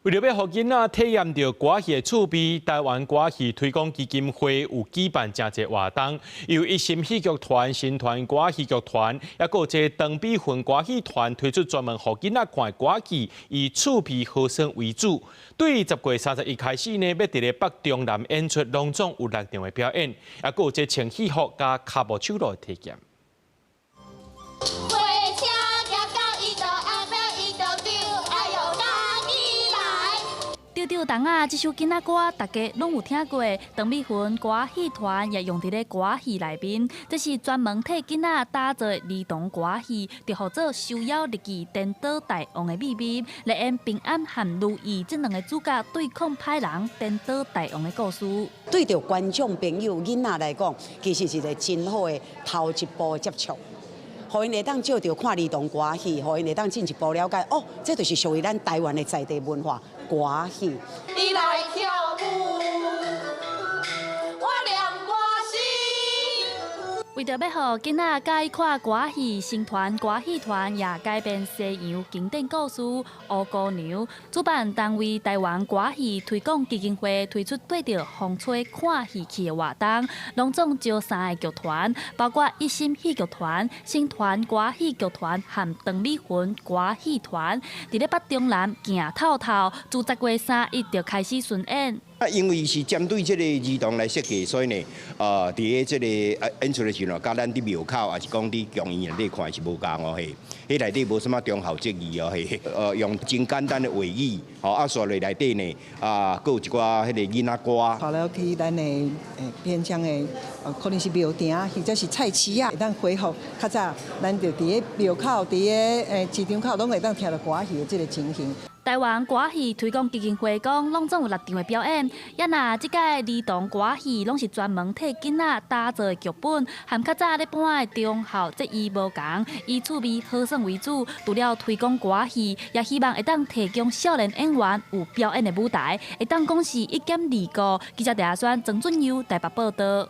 為著欲予囡仔體驗著歌仔戲的趣味，台灣歌仔戲推廣基金會有舉辦誠濟活動，由一心戲劇團、新團歌仔戲劇團，抑閣有這個長美雲歌戲團推出專門予囡仔看的歌戲，以趣味好耍為主。對10月31開始呢，欲佇咧北中南演出，攏總有六場的表演，抑閣有這穿戲服佮跤步手路的體驗。火車行到伊就按表伊就丟，哎喲，家己來。丟丟動仔，這首囡仔歌大家攏有聽過。長美雲歌戲團也用佇咧歌戲內面，這是專門替囡仔打造的兒童歌戲，就號做《收妖日記顛倒大王的秘密》，來演平安和如意這兩个主角對抗歹人顛倒大王的故事。對著觀眾朋友囡仔來講，其實是一个真好的頭一步接觸。予𪜶會當藉著看兒童歌戲，予𪜶會當進一步了解，哦，這就是屬於咱台灣的在地文化歌戲。你來跳舞，我念歌詞。為著欲予囡仔佮意看歌戲，新團歌戲團也改編西洋經典故事《烏姑娘》。主辦單位台灣歌戲推廣基金會推出綴著風吹看戲去的活動，攏總招三个劇團，包括一心戲劇團、新團歌戲劇團和長美雲歌戲團，佇咧北中南行透透，自10月31就開始巡演。啊，因為是針對這个兒童來設計，所以呢，佇咧這个演出的時陣，佮咱佇廟口，抑是講佇宮院內底看是無仝哦嘿。彼內底無啥物忠孝節義哦嘿，用真簡單的話語，吼啊，煞落內底呢，啊，閣有一寡彼个囡仔歌。跑了去咱的偏鄉的，可能是廟埕或者是菜市仔，會當恢復較早，咱就佇咧廟口、佇咧市場口，攏會當聽著歌戲的這个情形。台灣歌戲推廣基金會講，攏總有六場的表演。也若這屆兒童歌戲攏是專門替囡仔打造的劇本，和較早咧搬的忠孝節義無仝，以趣味好耍為主。除了推廣歌戲，也希望會當提供少年演員有表演的舞台，會當講是一兼二顧。記者鄭阿宣、曾俊佑台北報導。